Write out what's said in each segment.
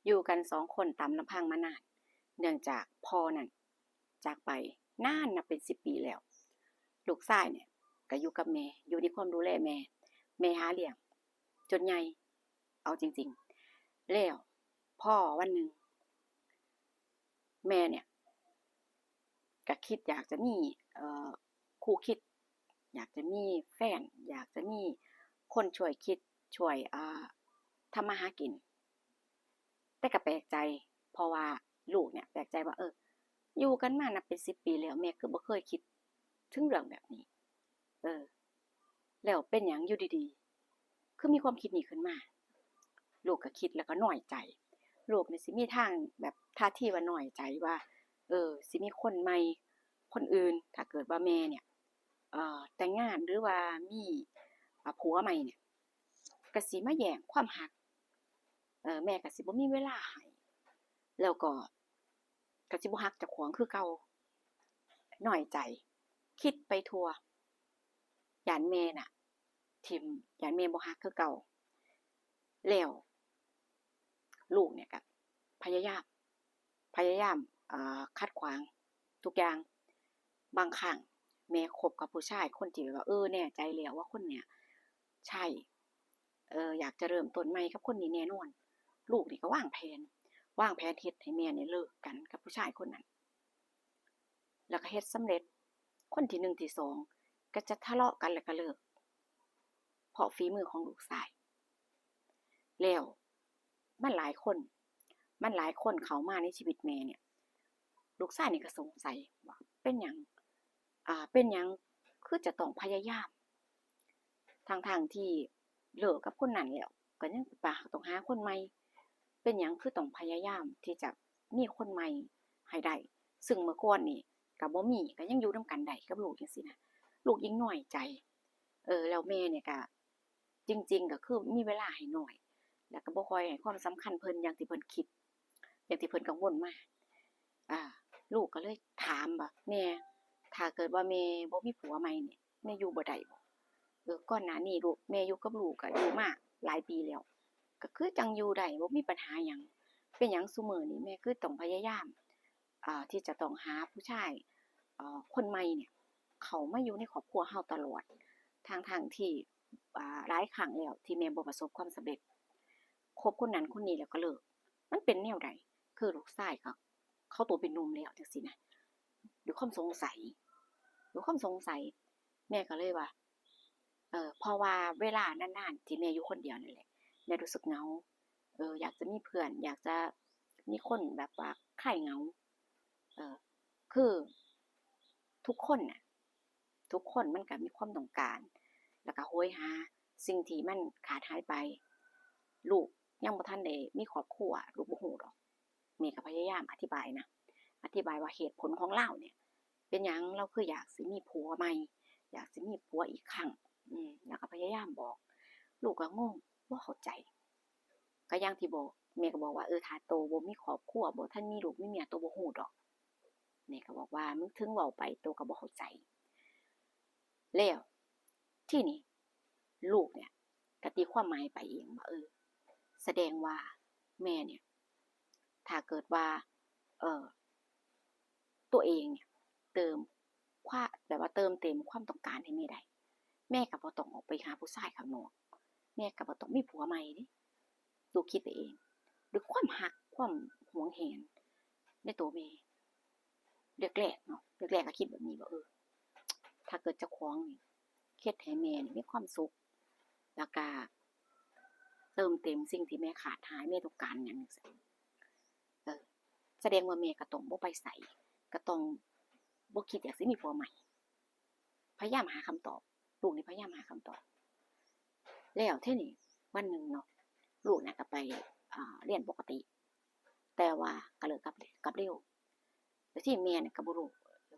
ຢູ່ກັນສອງຄົນຕາມລຳພັງມານານ ເນື່ອງຈາກພໍ່ນັ້ນຈາກໄປນານນັບເປັນສິບປີແລ້ວ. ລູກຊາຍນີ້ກໍຢູ່ກັບແມ່ ຢູ່ໃນຄວາມດູແລແມ່ ແມ່ຫາລ້ຽງຈົນໃຫຍ່ ເອົາຈິງໆ ແລ້ວພໍວັນໜຶ່ງ ແມ່ນີ້ກໍຄິດຢາກຈະມີ ເອີ ຄູ່ຄິດ ຢາກຈະມີແຟນ ຢາກຈະມີຄົນຊ່ວຍຄິດ ຊ່ວຍ ເອີ ທຳມາຫາກິນ. ແຕ່ກໍແປກໃຈ ເພາະວ່າລູກນີ້ແປກໃຈວ່າ ເອີ ຢູ່ກັນມານັບເປັນສິບປີແລ້ວ ແມ່ຄືບໍ່ເຄີຍຄິດເຖິງເລື່ອງແບບນີ້ ເອີ ແລ້ວເປັນຫຍັງຢູ່ດີໆ ຄືມີຄວາມຄິດນີ້ຂຶ້ນມາ. ລູກກໍຄິດແລ້ວກໍນ້ອຍໃຈ ລູກນີ້ຊິມີທາງແບບທ່າທີວ່ານ້ອຍໃຈວ່າ ເອີ ຊິມີຄົນໃໝ່ຄົນອື່ນ ຖ້າເກີດວ່າແມ່ນີ້ ເອີ ແຕ່ງງານ ຫຼືວ່າມີ ເອີ ຜົວໃໝ່ນີ້ ກໍຊິມາແຍ່ງຄວາມຮັກ ເອີ ແມ່ກໍຊິບໍ່ມີເວລາໃຫ້ ແລ້ວກໍ ກໍຊິບໍ່ຮັກເຈົ້າຂອງຄືເກົ່າ ນ້ອຍໃຈ ຄິດໄປທົ່ວ ຢ້ານແມ່ນະຖິ້ມ ຢ້ານແມ່ບໍ່ຮັກຄືເກົ່າ. ແລ້ວລູກນີ້ກໍພະຍາຍາມ ພະຍາຍາມ ເອີ ຂັດຂວາງທຸກຢ່າງ. ບາງຄັ້ງແມ່ຄົບກັບຜູ້ຊາຍຄົນທີ່ແບບວ່າ ເອີ ແນ່ໃຈແລ້ວວ່າຄົນເນີ້ຍໃຊ່ ເອີ ຢາກຈະເລີ່ມຕົ້ນໃໝ່ກັບຄົນນີ້ແນ່ນອນ. ລູກນີ້ກໍວາງແຜນ ວາງແຜນເຮັດໃຫ້ແມ່ນີ້ເລີກກັນກັບຜູ້ຊາຍຄົນນັ້ນ ແລ້ວກໍເຮັດສຳເລັດ. ຄົນທີໜຶ່ງ ທີສອງ ກໍຈະທະເລາະກັນ ແລ້ວກໍເລີກ ເພາະຝີມືຂອງລູກຊາຍ. ແລ້ວມັນຫຼາຍຄົນ ມັນຫຼາຍຄົນເຂົ້າມາໃນຊີວິດແມ່ນີ້ ລູກຊາຍນີ້ກໍສົງໄສວ່າເປັນຫຍັງ ອ່າ ເປັນຫຍັງຄືຈະຕ້ອງພະຍາຍາມ ທັງໆທີ່ເລີກກັບຄົນນັ້ນແລ້ວ ກໍຍັງປະ ຕ້ອງຫາຄົນໃໝ່ ເປັນຫຍັງຄືຕ້ອງພະຍາຍາມທີ່ຈະມີຄົນໃໝ່ໃຫ້ໄດ້ ຊຶ່ງເມື່ອກ່ອນນີ້ກໍບໍ່ມີ ກໍຍັງຢູ່ນຳກັນໄດ້ກັບລູກຈັ່ງຊີ້ນະ. ລູກຍິ່ງນ້ອຍໃຈ ເອີ ແລ້ວແມ່ນີ້ກໍ ຈິງໆ ກໍຄືມີເວລາໃຫ້ໜ້ອຍ ແລ້ວກໍບໍ່ຄ່ອຍໃຫ້ຄວາມສຳຄັນເພິ່ນຢ່າງທີ່ເພິ່ນຄິດ ຢ່າງທີ່ເພິ່ນກັງວົນມາ. ອ່າ ລູກກໍເລີຍຖາມວ່າ ແມ່ ຖ້າເກີດວ່າແມ່ບໍ່ມີຜົວໃໝ່ນີ້ ແມ່ຢູ່ບໍ່ໄດ້ບໍ? ເອີ ກ່ອນໜ້ານີ້ລູກ ແມ່ຢູ່ກັບລູກກໍຢູ່ມາຫຼາຍປີແລ້ວ ກໍຄືຈັ່ງຢູ່ໄດ້ ບໍ່ມີບັນຫາຫຍັງ. ເປັນຫຍັງຊຸມື້ນີ້ແມ່ຄືຕ້ອງພະຍາຍາມ ອ່າ ທີ່ຈະຕ້ອງຫາຜູ້ຊາຍ ເອີ ຄົນໃໝ່ນີ້ເຂົ້າມາຢູ່ໃນຄອບຄົວເຮົາຕະຫຼອດ ທັງໆທີ່ ອ່າ ຫຼາຍຄັ້ງແລ້ວທີ່ແມ່ບໍ່ປະສົບຄວາມສຳເລັດ ຄົບຄົນນັ້ນຄົນນີ້ແລ້ວກໍເລີກ. ມັນເປັນແນວໃດ? ຄືລູກຊາຍກໍເຂົ້າໂຕເປັນໜຸ່ມແລ້ວຈັ່ງຊີ້ນະ ດ້ວຍຄວາມສົງໄສ ດ້ວຍຄວາມສົງໄສ ແມ່ກໍເລີຍວ່າ ເອີ ເພາະວ່າເວລານານໆທີ່ແມ່ຢູ່ຄົນດຽວນັ້ນແຫຼະ ແມ່ຮູ້ສຶກເຫງົາ ເອີ ຢາກຈະມີເພື່ອນ ຢາກຈະມີຄົນແບບວ່າຄາຍເຫງົາ ເອີ ຄືທຸກຄົນນະ ທຸກຄົນມັນກໍມີຄວາມຕ້ອງການ ແລ້ວກໍໂຫຍຫາສິ່ງທີ່ມັນຂາດຫາຍໄປ. ລູກຍັງບໍ່ທັນໄດ້ມີຄອບຄົວ ລູກບໍ່ຮູ້ດອກ. ແມ່ກໍພະຍາຍາມອະທິບາຍນະ ອະທິບາຍວ່າເຫດຜົນຂອງລາວນີ້ເປັນຫຍັງລາວຄືຢາກຊິມີຜົວໃໝ່ ຢາກຊິມີຜົວອີກຄັ້ງ. ອືມ ແລ້ວກໍພະຍາຍາມບອກ ລູກກໍງົງ ບໍ່ເຂົ້າໃຈ. ກໍຢ່າງທີ່ບອກ ແມ່ກໍບອກວ່າ ເອີ ຖ້າໂຕບໍ່ມີຄອບຄົວ ບໍ່ທັນມີລູກມີເມຍ ໂຕບໍ່ຮູ້ດອກ. ແມ່ກໍບອກວ່າ ມຶງເຖິງເວົ້າໄປ ໂຕກໍບໍ່ເຂົ້າໃຈ. ແລ້ວທີນີ້ລູກນີ້ກໍຕີຄວາມໝາຍໄປເອງວ່າ ເອີ ສະແດງວ່າແມ່ນີ້ ຖ້າເກີດວ່າ ເອີ ຕົວເອງເຕີມຄວາມ ແບບວ່າເຕີມເຕັມຄວາມຕ້ອງການໃຫ້ແມ່ໄດ້ ແມ່ກໍບໍ່ຕ້ອງອອກໄປຫາຜູ້ຊາຍຂ້າງນອກ ແມ່ກໍບໍ່ຕ້ອງມີຜົວໃໝ່ເດ້. ລູກຄິດໄປເອງ ດ້ວຍຄວາມຮັກ ຄວາມຫວງແຫນໃນຕົວແມ່ ແລກໆເນາະ ແລກໆກໍຄິດແບບນີ້ວ່າ ເອີ ຖ້າເກີດເຈົ້າຂອງນີ້ເຮັດໃຫ້ແມ່ນີ້ມີຄວາມສຸກ ແລ້ວກໍເຕີມເຕັມສິ່ງທີ່ແມ່ຂາດຫາຍ ແມ່ຕ້ອງການຫຍັງຈັ່ງຊີ້ ເອີ ສະແດງວ່າແມ່ກໍຕ້ອງບໍ່ໄປໃສ ກໍຕ້ອງບໍ່ຄິດຢາກຊິມີຜົວໃໝ່. ພະຍາຍາມຫາຄຳຕອບ ລູກນີ້ພະຍາຍາມຫາຄຳຕອບ. ແລ້ວເທື່ອນີ້ວັນໜຶ່ງເນາະ ລູກນະກໍໄປ ອ່າ ຮຽນປົກກະຕິ ແຕ່ວ່າກໍເລີກກັບ ກັບເລັວ. ແລ້ວທີ່ແມ່ນະກໍບໍ່ຮູ້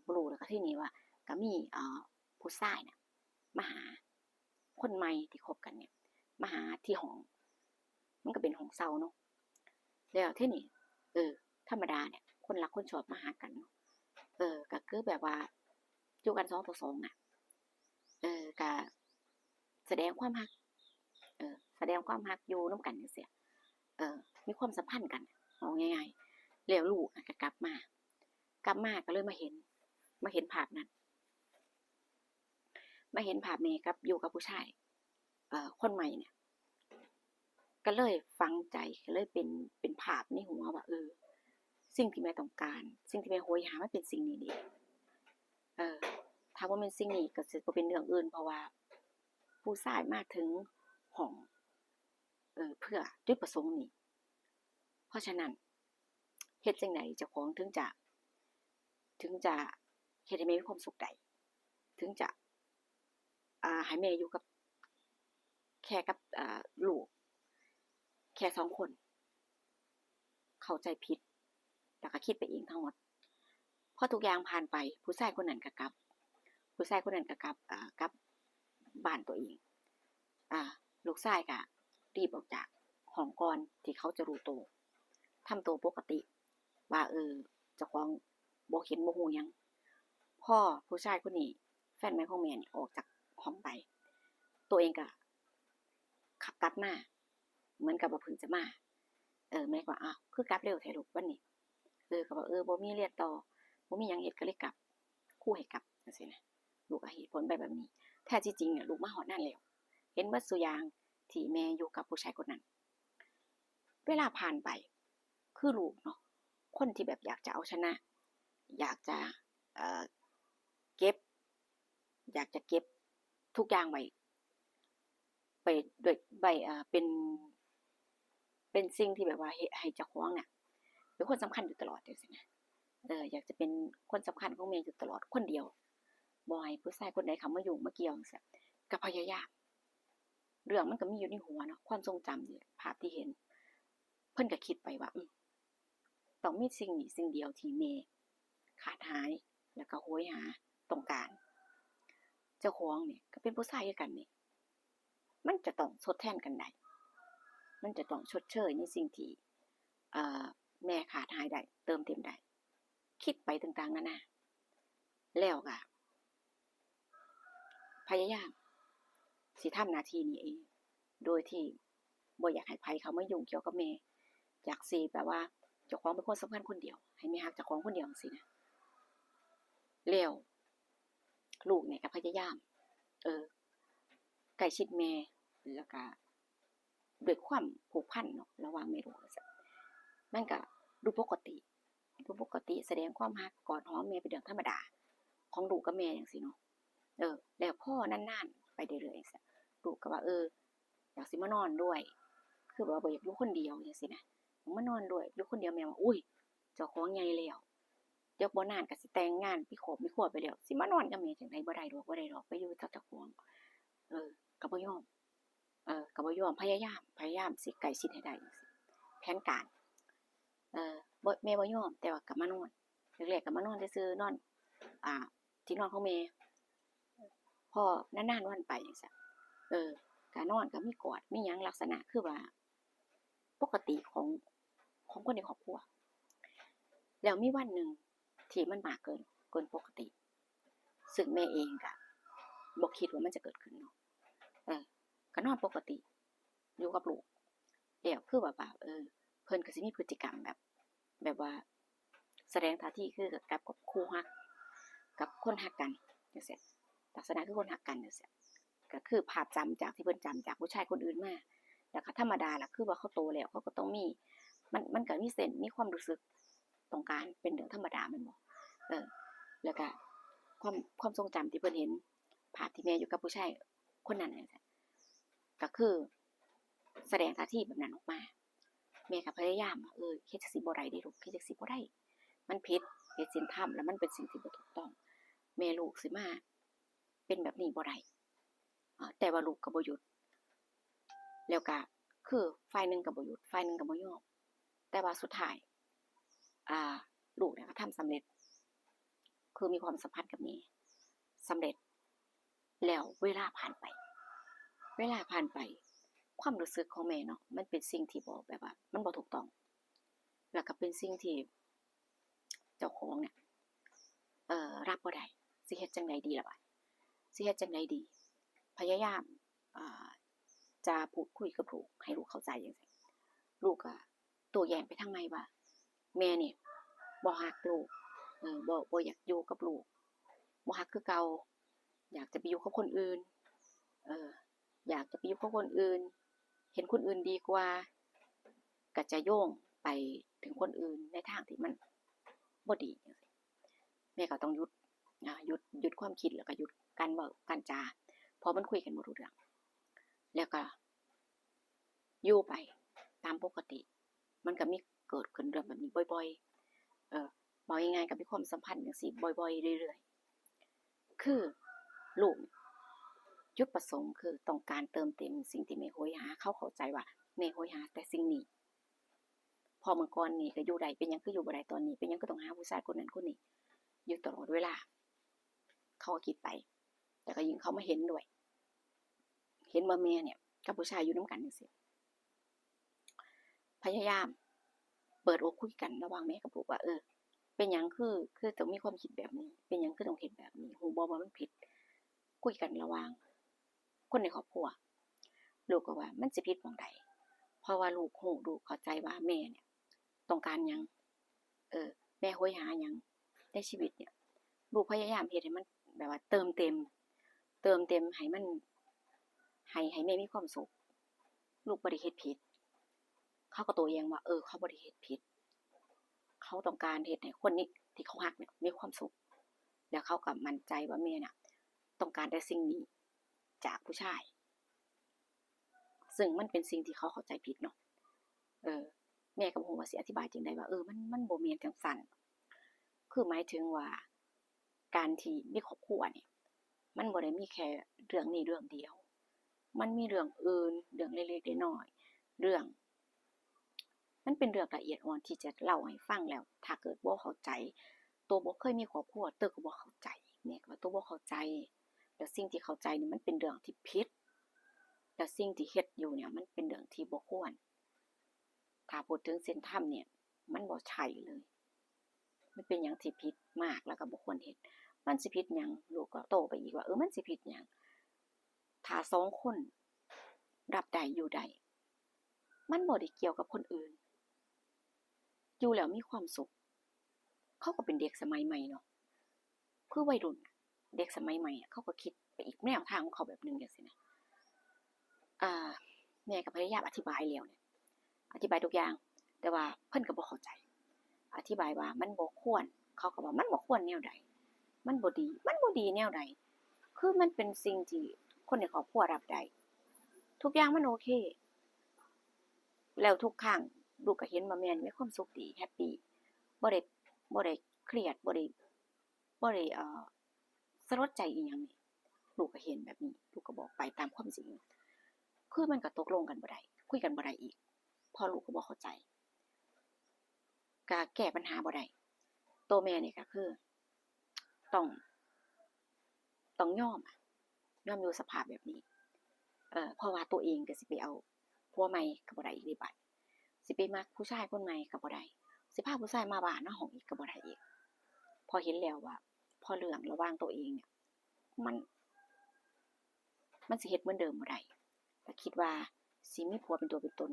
ບໍ່ຮູ້ ແລ້ວກໍທີ່ນີ້ວ່າກໍມີ ອ່າ ຜູ້ຊາຍນະມາຫາ ຄົນໃໝ່ທີ່ຄົບກັນນີ້ມາຫາທີ່ຫ້ອງ ມັນກໍເປັນຫ້ອງເຊົ່າເນາະ. ແລ້ວເທື່ອນີ້ ເອີ ທຳມະດານີ້ຄົນຮັກຄົນຊອບມາຫາກັນເນາະ ເອີ ກໍຄືແບບວ່າຢູ່ກັນສອງຕໍ່ສອງນະ ເອີ ກໍສະແດງຄວາມຮັກ ເອີ ສະແດງຄວາມຮັກຢູ່ນຳກັນຈັ່ງຊີ້ ເອີ ມີຄວາມສຳພັນກັນ ເວົ້າງ່າຍໆ ແລ້ວລູກກໍກັບມາ ກັບມາກໍເລີຍມາເຫັນ ມາເຫັນພາບນັ້ນ ມາເຫັນພາບແມ່ກັບ ຢູ່ກັບຜູ້ຊາຍ ເອີ ຄົນໃໝ່ນີ້ ກໍເລີຍຝັງໃຈ ກໍເລີຍເປັນ ເປັນພາບໃນຫົວວ່າ ເອີ ສິ່ງທີ່ແມ່ຕ້ອງການ ສິ່ງທີ່ແມ່ໂຫຍຫາ ມັນເປັນສິ່ງນີ້ເດ້ ເອີ ຖ້າບໍ່ແມ່ນສິ່ງນີ້ກໍຊິບໍ່ເປັນເລື່ອງອື່ນ ເພາະວ່າຜູ້ຊາຍມາເຖິງຫ້ອງ ເອີ ເພື່ອຈຸດປະສົງນີ້ ເພາະສະນັ້ນ ເຮັດຈັ່ງໃດເຈົ້າຂອງເຖິງຈະ ເຖິງຈະເຮັດໃຫ້ແມ່ມີຄວາມສຸກໄດ້ ເຖິງຈະ ອ່າ ໃຫ້ແມ່ຢູ່ກັບ ແຄ່ກັບ ອ່າ ລູກແຄ່ສອງຄົນ ເຂົ້າໃຈຜິດ ແລ້ວກໍຄິດໄປເອງທັງໝົດ. ພໍທຸກຢ່າງຜ່ານໄປ ຜູ້ຊາຍຄົນນັ້ນກໍກັບ ຜູ້ຊາຍຄົນນັ້ນກໍກັບ ເອີ ກັບບ້ານຕົວເອງ ອ່າ ລູກຊາຍກໍ ລີບອອກຈາກຫ້ອງກ່ອນທີ່ເຂົາຈະຮູ້ໂຕ ທຳໂຕປົກກະຕິວ່າ ເອີ ເຈົ້າຂອງບໍ່ເຫັນບໍ່ຮູ້ຫຍັງ. ພໍຜູ້ຊາຍຄົນນີ້ ແຟນໃໝ່ຂອງແມ່ນີ້ອອກຈາກຫ້ອງໄປ ໂຕເອງກໍຂັບກັບມາ ເໝືອນກັບວ່າເພິ່ງຈະມາ ເອີ ແມ່ກໍວ່າ ອ້າວ ຄືກັບເລັວແທ້ລູກວັນນີ້ ເອີ ກໍວ່າ ເອີ ບໍ່ມີຮຽນຕໍ່ ບໍ່ມີຫຍັງເຮັດ ກໍເລີຍກັບ ຄູໃຫ້ກັບ ຈັ່ງຊີ້ນະ ລູກກໍໃຫ້ເຫດຜົນໄປແບບນີ້. ແທ້ທີ່ຈິງນະ ລູກມາຮອດນານແລ້ວ ເຫັນເບິດສູ່ຢ່າງທີ່ແມ່ຢູ່ກັບຜູ້ຊາຍຄົນນັ້ນ. ເວລາຜ່ານໄປ ຄືລູກເນາະ ຄົນທີ່ແບບຢາກຈະເອົາຊະນະ ຢາກຈະ ເອີ ເກັບ ຢາກຈະເກັບທຸກຢ່າງໄວ້ ໄປໂດຍ ໄວ້ ເອີ ເປັນ ເປັນສິ່ງທີ່ແບບວ່າເຮັດໃຫ້ເຈົ້າຂອງນະ ເປັນຄົນສຳຄັນຢູ່ຕະຫຼອດ ຈັ່ງຊີ້ນະ ເອີ ຢາກຈະເປັນຄົນສຳຄັນຂອງແມ່ຢູ່ຕະຫຼອດ ຄົນດຽວ ບໍ່ໃຫ້ຜູ້ຊາຍຄົນໃດເຂົ້າມາຫຍຸ້ງມາກ່ຽວ ຈັ່ງຊີ້ ກໍພະຍາຍາມ ເລື່ອງມັນກໍມີຢູ່ໃນຫົວເນາະ ຄວາມຊົງຈຳນີ້ ພາບທີ່ເຫັນ ເພິ່ນກໍຄິດໄປວ່າ ອື ຕ້ອງມີສິ່ງນີ້ສິ່ງດຽວທີ່ແມ່ຂາດຫາຍ ແລ້ວກໍໂຫຍຫາ ຕ້ອງການ. ເຈົ້າຂອງນີ້ກໍເປັນຜູ້ຊາຍຄືກັນນີ້ ມັນຈະຕ້ອງທົດແທນກັນໄດ້ ມັນຈະຕ້ອງຊົດເຊີຍໃນສິ່ງທີ່ ເອີ ແມ່ຂາດຫາຍໄດ້ ເຕີມເຕັມໄດ້ ຄິດໄປຕ່າງໆນານາ ແລ້ວກໍ ພະຍາຍາມຊິທຳໜ້າທີ່ນີ້ເອງ ໂດຍທີ່ບໍ່ຢາກໃຫ້ໃຜເຂົ້າມາຫຍຸ້ງກ່ຽວກັບແມ່ ຢາກຊິແບບວ່າເຈົ້າຂອງເປັນຄົນສຳຄັນຄົນດຽວ ໃຫ້ແມ່ຮັກເຈົ້າຂອງຄົນດຽວ ຈັ່ງຊີ້ນະ. ແລ້ວລູກນີ້ກໍພະຍາຍາມ ເອີ ໃກ້ຊິດແມ່ ແລ້ວກໍ ດ້ວຍຄວາມຜູກພັນເນາະ ລະຫວ່າງແມ່ລູກ ມັນກະດູປົກກະຕິ ດູປົກກະຕິ ສະແດງຄວາມຮັກ ກອດຫອມແມ່ເປັນເລື່ອງທຳມະດາຂອງລູກກັບແມ່ຈັ່ງຊີ້ເນາະ. ເອີ ແລ້ວພໍນານໆໄປເລື້ອຍໆ ລູກກໍວ່າ ເອີ ຢາກຊິມານອນດ້ວຍ ຄືແບບວ່າບໍ່ຢາກຢູ່ຄົນດຽວຈັ່ງຊີ້ນະ ຢາກມານອນດ້ວຍ ຢູ່ຄົນດຽວ. ແມ່ວ່າ ອຸ້ຍ ເຈົ້າຂອງໃຫຍ່ແລ້ວ ດຽວບໍ່ນານກໍຊິແຕ່ງງານ ມີຄອບມີຄົວໄປແລ້ວ ຊິມານອນກັບແມ່ຈັ່ງໃດ ບໍ່ໄດ້ດອກ ບໍ່ໄດ້ດອກ ໄປຢູ່ກັບເຈົ້າຂອງ ເອີ ກໍບໍ່ຍອມ. ເອີ ກໍບໍ່ຍອມ ພະຍາຍາມ ພະຍາຍາມຊິໃກ້ຊິດໃຫ້ໄດ້ ຈັ່ງຊີ້ ແຜນການ ເອີ ບໍ່ ແມ່ບໍ່ຍອມ ແຕ່ວ່າກໍມານອນ ແລກໆກໍມານອນຊື່ໆ ນອນ ອ່າ ທີ່ນອນຂອງແມ່ ພໍນານໆວັນໄປຈັ່ງຊີ້ ເອີ ກໍນອນ ກໍມີກອດ ມີຫຍັງ ລັກສະນະຄືວ່າປົກກະຕິຂອງ ຂອງຄົນໃນຄອບຄົວ. ແລ້ວມີວັນໜຶ່ງທີ່ມັນມາກເກີນ ເກີນປົກກະຕິ ຊຶ່ງແມ່ເອງກະບໍ່ຄິດວ່າມັນຈະເກີດຂຶ້ນເນາະ ເອີ ກະນອນປົກກະຕິຢູ່ກັບລູກ ແລ້ວຄືແບບວ່າ ເອີ ເພິ່ນກະຊິມີພຶດຕິກຳແບບ ແບບວ່າສະແດງທ່າທີຄືກັບ ກັບຄູ່ຮັກ ກັບຄົນຮັກກັນຈັ່ງຊີ້ ລັກສະນະຄືຄົນຮັກກັນຈັ່ງຊີ້ ກະຄືພາບຈຳຈາກທີ່ເພິ່ນຈຳຈາກຜູ້ຊາຍຄົນອື່ນມາ ແລ້ວກະທຳມະດາລະ ຄືວ່າເຂົາໂຕແລ້ວ ເຂົາກໍຕ້ອງມີ ມັນ ມັນກະມີເຊັນ ມີຄວາມຮູ້ສຶກ ຕ້ອງການ ເປັນເລື່ອງທຳມະດາແມ່ນບໍ່? ເອີ ແລ້ວກະຄວາມ ຄວາມຊົງຈຳທີ່ເພິ່ນເຫັນ ພາບທີ່ແມ່ຢູ່ກັບຜູ້ຊາຍຄົນນັ້ນ ກະຄືສະແດງທ່າທີແບບນັ້ນອອກມາ. ແມ່ກະພະຍາຍາມວ່າ ເອີ ເຮັດຈັ່ງຊີ້ບໍ່ໄດ້ເດ້ລູກ ເຮັດຈັ່ງຊີ້ບໍ່ໄດ້ ມັນຜິດ ຜິດສິນທຳ ແລ້ວມັນເປັນສິ່ງທີ່ບໍ່ຖືກຕ້ອງ ແມ່ລູກຊິມາເປັນແບບນີ້ບໍ່ໄດ້. ເອີ ແຕ່ວ່າລູກກໍບໍ່ຢຸດ ແລ້ວກະຄືຝ່າຍໜຶ່ງກໍບໍ່ຢຸດ ຝ່າຍໜຶ່ງກໍບໍ່ຍອມ ແຕ່ວ່າສຸດທ້າຍ ອ່າ ລູກນີ້ກໍທຳສຳເລັດ ຄືມີຄວາມສຳພັນກັບແມ່ສຳເລັດ. ແລ້ວເວລາຜ່ານໄປ ເວລາຜ່ານໄປ ຄວາມຮູ້ສຶກຂອງແມ່ເນາະ ມັນເປັນສິ່ງທີ່ບໍ່ ແບບວ່າມັນບໍ່ຖືກຕ້ອງ ແລ້ວກໍເປັນສິ່ງທີ່ ເຈົ້າຂອງນີ້ ເອີ ຮັບບໍ່ໄດ້ ຊິເຮັດຈັ່ງໃດດີລະບາດ ຊິເຮັດຈັ່ງໃດດີ? ພະຍາຍາມ ເອີ ຈະພູດຄຸຍກັບລູກ ໃຫ້ລູກເຂົ້າໃຈຈັ່ງຊີ້ ລູກກໍ ໂຕ້ແຍ້ງໄປທາງໃໝ່ວ່າ ແມ່ນີ້ບໍ່ຮັກລູກ ເອີ ບໍ່ ບໍ່ຢາກຢູ່ກັບລູກ ບໍ່ຮັກຄືເກົ່າ ຢາກຈະໄປຢູ່ກັບຄົນອື່ນ ເອີ ຢາກຈະໄປຢູ່ກັບຄົນອື່ນ ເຫັນຄົນອື່ນດີກວ່າ ກໍຈະໂຍງໄປເຖິງຄົນອື່ນໃນທາງທີ່ມັນບໍ່ດີຈັ່ງຊີ້. ແມ່ກໍຕ້ອງຢຸດ ອາ ຢຸດ ຢຸດຄວາມຄິດ ແລ້ວກໍຢຸດການເວົ້າການຈາ ເພາະມັນຄຸຍກັນບໍ່ຮູ້ເລື່ອງ ແລ້ວກໍຢູ່ໄປຕາມປົກກະຕິ. ມັນກໍມີເກີດຂຶ້ນເລື່ອງແບບນີ້ບ່ອຍໆ ເອີ ເວົ້າງ່າຍໆ ກໍມີຄວາມສຳພັນຈັ່ງຊີ້ບ່ອຍໆເລື້ອຍໆ ຄືລູກຈຸດປະສົງຄືຕ້ອງການເຕີມເຕັມສິ່ງທີ່ແມ່ໂຫຍຫາ. ເຂົາເຂົ້າໃຈວ່າແມ່ໂຫຍຫາແຕ່ສິ່ງນີ້ ເພາະເມື່ອກ່ອນນີ້ກໍຢູ່ໄດ້ ເປັນຫຍັງຄືຢູ່ບໍ່ໄດ້ຕອນນີ້ ເປັນຫຍັງຄືຕ້ອງຫາຜູ້ຊາຍຄົນນັ້ນຄົນນີ້ຢູ່ຕະຫຼອດເວລາ. ເຂົາກໍຄິດໄປ ແຕ່ກໍຍິ່ງເຂົາມາເຫັນດ້ວຍ ເຫັນວ່າແມ່ນີ້ກັບຜູ້ຊາຍຢູ່ນຳກັນຈັ່ງຊີ້ ພະຍາຍາມເປີດອົກຄຸຍກັນລະຫວ່າງແມ່ກັບລູກວ່າ ເອີ ເປັນຫຍັງຄື ຄືຕ້ອງມີຄວາມຄິດແບບນີ້ ເປັນຫຍັງຄືຕ້ອງເຮັດແບບນີ້ ຮູ້ບໍ່ວ່າມັນຜິດ? ຄຸຍກັນລະຫວ່າງຄົນໃນຄອບຄົວ ລູກກໍວ່າມັນຊິຜິດໝ່ອງໃດ ເພາະວ່າລູກຮູ້ ລູກເຂົ້າໃຈວ່າແມ່ນີ້ຕ້ອງການຫຍັງ ເອີ ແມ່ໂຫຍຫາຫຍັງໃນຊີວິດນີ້ ລູກພະຍາຍາມເຮັດໃຫ້ມັນແບບວ່າເຕີມເຕັມ ເຕີມເຕັມໃຫ້ມັນ ໃຫ້ ໃຫ້ແມ່ມີຄວາມສຸກ ລູກບໍ່ໄດ້ເຮັດຜິດ. ເຂົາກໍໂຕ້ແຍ້ງວ່າ ເອີ ເຂົາບໍ່ໄດ້ເຮັດຜິດ ເຂົາຕ້ອງການເຮັດໃຫ້ຄົນນີ້ທີ່ເຂົາຮັກນີ້ມີຄວາມສຸກ ແລ້ວເຂົາກໍໝັ້ນໃຈວ່າແມ່ນະຕ້ອງການແຕ່ສິ່ງນີ້ຈາກຜູ້ຊາຍ ເຊິ່ງມັນເປັນສິ່ງທີ່ເຂົາເຂົ້າໃຈຜິດເນາະ. ເອີ ແມ່ກໍບໍ່ຮູ້ວ່າຊິອະທິບາຍຈັ່ງໃດວ່າ ເອີ ມັນ ມັນບໍ່ແມ່ນຈັ່ງຊັ້ນ ຄືໝາຍເຖິງວ່າ ການທີ່ມີຄອບຄົວນີ້ ມັນບໍ່ໄດ້ມີແຄ່ເລື່ອງນີ້ເລື່ອງດຽວ ມັນມີເລື່ອງອື່ນ ເລື່ອງເລັກໆນ້ອຍໆ ເລື່ອງ ມັນເປັນເລື່ອງລະອຽດອ່ອນທີ່ຈະເລົ່າໃຫ້ຟັງ ແລ້ວຖ້າເກີດບໍ່ເຂົ້າໃຈ ໂຕບໍ່ເຄີຍມີຄອບຄົວ ໂຕກໍບໍ່ເຂົ້າໃຈ. ແມ່ກໍວ່າໂຕບໍ່ເຂົ້າໃຈ ແລ້ວສິ່ງທີ່ເຂົ້າໃຈນີ້ມັນເປັນເລື່ອງທີ່ຜິດ ແລ້ວສິ່ງທີ່ເຮັດຢູ່ນີ້ມັນເປັນເລື່ອງທີ່ບໍ່ຄວນ. ຖ້າພູດເຖິງສິນທຳນີ້ ມັນບໍ່ໃຊ່ເລີຍ ມັນເປັນຫຍັງທີ່ຜິດມາກ ແລ້ວກໍບໍ່ຄວນເຮັດ. ມັນຊິຜິດຫຍັງ? ລູກກໍໂຕ້ໄປອີກວ່າ ເອີ ມັນຊິຜິດຫຍັງ? ຖ້າສອງຄົນຮັບໄດ້ຢູ່ໄດ້ ມັນບໍ່ໄດ້ກ່ຽວກັບຄົນອື່ນ ຢູ່ແລ້ວມີຄວາມສຸກ. ເຂົາກໍເປັນເດັກສະໄໝໃໝ່ເນາະ ຄືໄວລຸ້ນ ເດັກສະໄໝໃໝ່ ເຂົາກໍຄິດໄປອີກແນວທາງຂອງເຂົາແບບໜຶ່ງຈັ່ງຊີ້ນະ. ອາ ແມ່ກໍພະຍາຍາມອະທິບາຍແລ້ວນີ້ ອະທິບາຍທຸກຢ່າງ ແຕ່ວ່າເພິ່ນກໍບໍ່ເຂົ້າໃຈ. ອະທິບາຍວ່າມັນບໍ່ຄວນ ເຂົາກໍວ່າມັນບໍ່ຄວນແນວໃດ? ມັນບໍ່ດີ ມັນບໍ່ດີແນວໃດ? ຄືມັນເປັນສິ່ງທີ່ຄົນໃນຄອບຄົວຮັບໄດ້ ທຸກຢ່າງມັນໂອເຄ ແລ້ວທຸກຄັ້ງລູກກໍເຫັນວ່າແມ່ມີຄວາມສຸກດີ ແຮັບປີ ບໍ່ໄດ້ ບໍ່ໄດ້ຄຽດ ບໍ່ໄດ້ ບໍ່ໄດ້ ເອີ ສະຫຼົດໃຈອີ່ຫຍັງນີ້ ລູກກໍເຫັນແບບນີ້ ລູກກໍບອກໄປຕາມຄວາມຈິງ ຄືມັນກໍຕົກລົງກັນບໍ່ໄດ້ ຄຸຍກັນບໍ່ໄດ້ອີກ ເພາະລູກກໍບໍ່ເຂົ້າໃຈ ກໍແກ້ບັນຫາບໍ່ໄດ້. ໂຕແມ່ນີ້ກໍຄືຕ້ອງ ຕ້ອງຍອມ ຍອມຢູ່ສະພາບແບບນີ້ ເອີ ເພາະວ່າໂຕເອງກໍຊິໄປເອົາຜົວໃໝ່ກໍບໍ່ໄດ້ອີກເດ້ບາດ ຊິໄປມັກຜູ້ຊາຍຄົນໃໝ່ກໍບໍ່ໄດ້ ຊິພາຜູ້ຊາຍມາບ້ານມາຫ້ອງອີກກໍບໍ່ໄດ້ອີກ ເພາະເຫັນແລ້ວວ່າ ເພາະເລື່ອງລະຫວ່າງໂຕເອງນີ້ ມັນ ມັນຊິເຮັດເໝືອນເດີມບໍ່ໄດ້ ແລະຄິດວ່າຊິມີຜົວເປັນຕົວເປັນຕົນ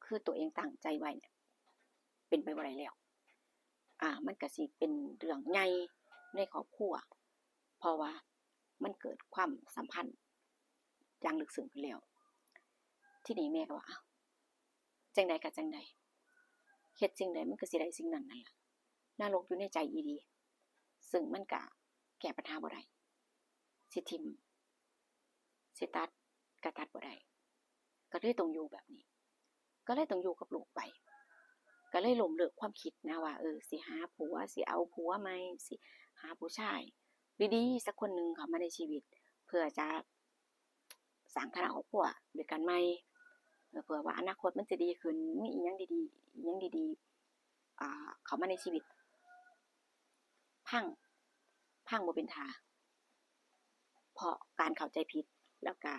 ຄືໂຕເອງຕັ້ງໃຈໄວ້ເປັນໄປບໍ່ໄດ້ແລ້ວ. ອາ ມັນກະຊິເປັນເລື່ອງໃຫຍ່ໃນຄອບຄົວ ເພາະວ່າມັນເກີດຄວາມສຳພັນຢ່າງເລິກເຊິ່ງຂຶ້ນແລ້ວ. ທີນີ້ແມ່ກໍວ່າ ອ້າວ ຈັ່ງໃດກໍຈັ່ງໃດ ເຮັດສິ່ງໃດມັນກໍຊິໄດ້ສິ່ງນັ້ນນັ້ນລະ ນະລົກຢູ່ໃນໃຈອີ່ຫຼີ ເຊິ່ງມັນກະແກ້ບັນຫາບໍ່ໄດ້ ຊິຖິ້ມ ຊິຕັດກໍຕັດບໍ່ໄດ້ ກໍເລີຍຕ້ອງຢູ່ແບບນີ້ ກໍເລີຍຕ້ອງຢູ່ກັບລູກໄປ ກໍເລີຍລົ້ມເລີກຄວາມຄິດນະວ່າ ເອີ ຊິຫາຜົວ ຊິເອົາຜົວໃໝ່ ຊິຫາຜູ້ຊາຍດີໆສັກຄົນໜຶ່ງເຂົ້າມາໃນຊີວິດ ເພື່ອຈະ ສ້າງຖານະຄອບຄົວດ້ວຍກັນໃໝ່ ເພື່ອວ່າອະນາຄົດມັນຈະດີຂຶ້ນ ມີອີ່ຫຍັງດີໆ ອີ່ຫຍັງດີໆ ອ່າ ເຂົ້າມາໃນຊີວິດ ພັງ ພັງບໍ່ເປັນທ່າ ເພາະການເຂົ້າໃຈຜິດ ແລ້ວກະ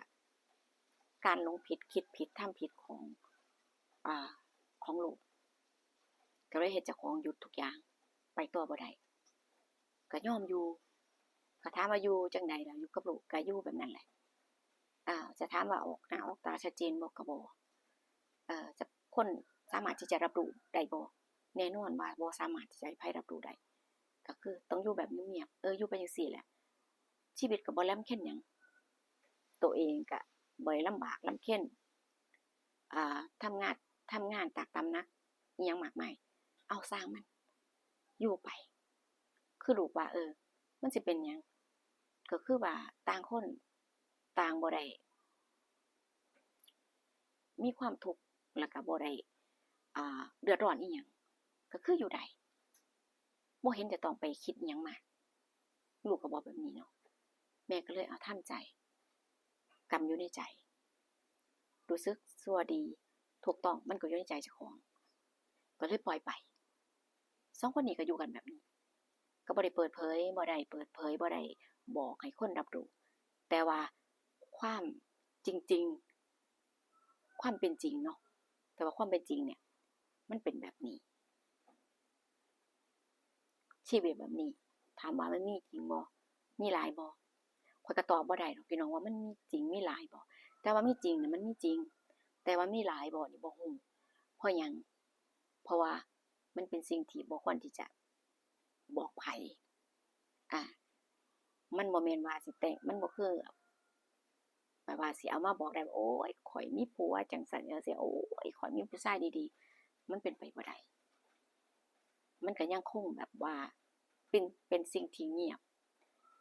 ການຫຼົງຜິດ ຄິດຜິດ ທຳຜິດຂອງ ອ່າ ຂອງລູກ ກໍເລີຍເຮັດເຈົ້າຂອງຢຸດທຸກຢ່າງ ໄປຕໍ່ບໍ່ໄດ້ ກໍຍອມຢູ່ ກໍຖາມວ່າຢູ່ຈັ່ງໃດລະ ຢູ່ກັບລູກກໍຢູ່ແບບນັ້ນແຫຼະ ອາ ຈະຖາມວ່າອອກໜ້າອອກຕາຊັດເຈນບໍ່ ກໍບໍ່ ເອີ ຈະຄົນ ສາມາດທີ່ຈະຮັບຮູ້ໄດ້ບໍ່? ແນ່ນອນວ່າບໍ່ສາມາດທີ່ຈະໃຫ້ໃຜຮັບຮູ້ໄດ້ ກໍຄືຕ້ອງຢູ່ແບບງຽບໆ ເອີ ຢູ່ໄປຈັ່ງຊີ້ແຫຼະ ຊີວິດກໍບໍ່ລຳເຄັນຫຍັງ ໂຕເອງກໍບໍ່ໄດ້ລຳບາກລຳເຄັນ ອ່າ ທຳງານ ທຳງານຕາກຕຳໜັກອີ່ຫຍັງມາກມາຍ ເອົາ ຊ່າງມັນ ຢູ່ໄປ ຄືລູກວ່າ ເອີ ມັນຊິເປັນຫຍັງ ກໍຄືວ່າຕ່າງຄົນຕ່າງບໍ່ໄດ້ມີຄວາມທຸກ ແລ້ວກໍບໍ່ໄດ້ ອ່າ ເດືອດຮ້ອນອີ່ຫຍັງ ກໍຄືຢູ່ໄດ້ ບໍ່ເຫັນຈະຕ້ອງໄປຄິດອີ່ຫຍັງມາກ ລູກກໍບອກແບບນີ້ເນາະ ແມ່ກໍເລີຍ ເອົາ ທຳໃຈ ກຳຢູ່ໃນໃຈ ຮູ້ສຶກຊົ່ວດີ ຖືກຕ້ອງ ມັນກໍຢູ່ໃນໃຈເຈົ້າຂອງ ກໍເລີຍປ່ອຍໄປ. ສອງຄົນນີ້ກໍຢູ່ກັນແບບນີ້ ກໍບໍ່ໄດ້ເປີດເຜີຍ ບໍ່ໄດ້ເປີດເຜີຍ ບໍ່ໄດ້ບອກໃຫ້ຄົນຮັບຮູ້ ແຕ່ວ່າຄວາມຈິງໆ ຄວາມເປັນຈິງເນາະ ແຕ່ວ່າຄວາມເປັນຈິງເນີ້ຍ ມັນເປັນແບບນີ້. ຊີວິດແບບນີ້ ຖາມວ່າມັນມີຈິງບໍ່? ມີຫຼາຍບໍ່? ຂ້ອຍກໍຕອບບໍ່ໄດ້ດອກພີ່ນ້ອງວ່າມັນມີຈິງມີຫຼາຍບໍ່? ແຕ່ວ່າມີຈິງນະມັນມີຈິງ ແຕ່ວ່າມີຫຼາຍບໍ່ນີ້ບໍ່ຮູ້. ເພາະຫຍັງ? ເພາະວ່າມັນເປັນສິ່ງທີ່ບໍ່ຄວນທີ່ຈະບອກໃຜ. ອາ ມັນບໍ່ແມ່ນວ່າຊິແຕ່ງ ມັນບໍ່ຄື ແບບວ່າຊິເອົາມາບອກໄດ້ວ່າ ໂອ້ຍ ຂ້ອຍມີຜົວຈັ່ງຊັ້ນຈັ່ງຊີ້ ໂອ້ຍ ຂ້ອຍມີຜູ້ຊາຍດີໆ ມັນເປັນໄປບໍ່ໄດ້. ມັນກໍຍັງຄົງແບບວ່າເປັນ ເປັນສິ່ງທີ່ງຽບ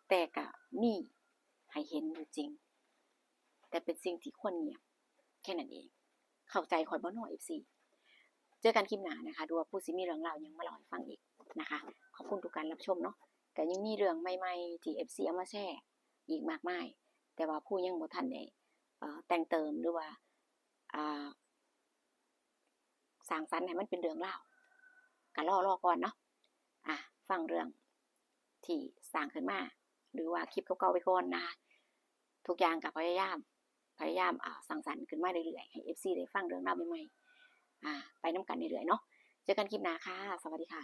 ແຕ່ກໍມີໃຫ້ເຫັນຢູ່ຈິງ ແຕ່ເປັນສິ່ງທີ່ຄວນງຽບ ແຄ່ນັ້ນເອງ. ເຂົ້າໃຈຂ້ອຍບໍ່ນໍ ເອັຟຊີ? ເຈີກັນຄລິບໜ້ານະຄະ ຫຼືວ່າຜູ້ຊິມີເລື່ອງລາວຫຍັງມາເລົ່າໃຫ້ຟັງອີກນະຄະ. ຂອບຄຸນທຸກການຮັບຊົມເນາະ. ກໍຍັງມີເລື່ອງໃໝ່ໆທີ່ເອັຟຊີເອົາມາແຊອີກມາກມາຍ ແຕ່ວ່າຜູ້ຍັງບໍ່ທັນໄດ້ ເອີ ແຕ່ງເຕີມ ຫຼືວ່າ ອ່າ ສ້າງສັນໃຫ້ມັນເປັນເລື່ອງລາວ ກໍລໍ ລໍກ່ອນເນາະ. ອາ ຟັງເລື່ອງທີ່ສ້າງຂຶ້ນມາ ຫຼືວ່າຄລິບເກົ່າໆໄປກ່ອນນະ. ທຸກຢ່າງກໍພະຍາຍາມ ພະຍາຍາມ ອາ ສ້າງສັນຂຶ້ນມາເລື້ອຍໆ ໃຫ້ເອັຟຊີໄດ້ຟັງເລື່ອງລາວໃໝ່ໆ ອາ ໄປນຳກັນເລື້ອຍໆເນາະ. ເຈີກັນຄລິບໜ້າຄ່ະ. ສະຫວັດດີຄ່ະ.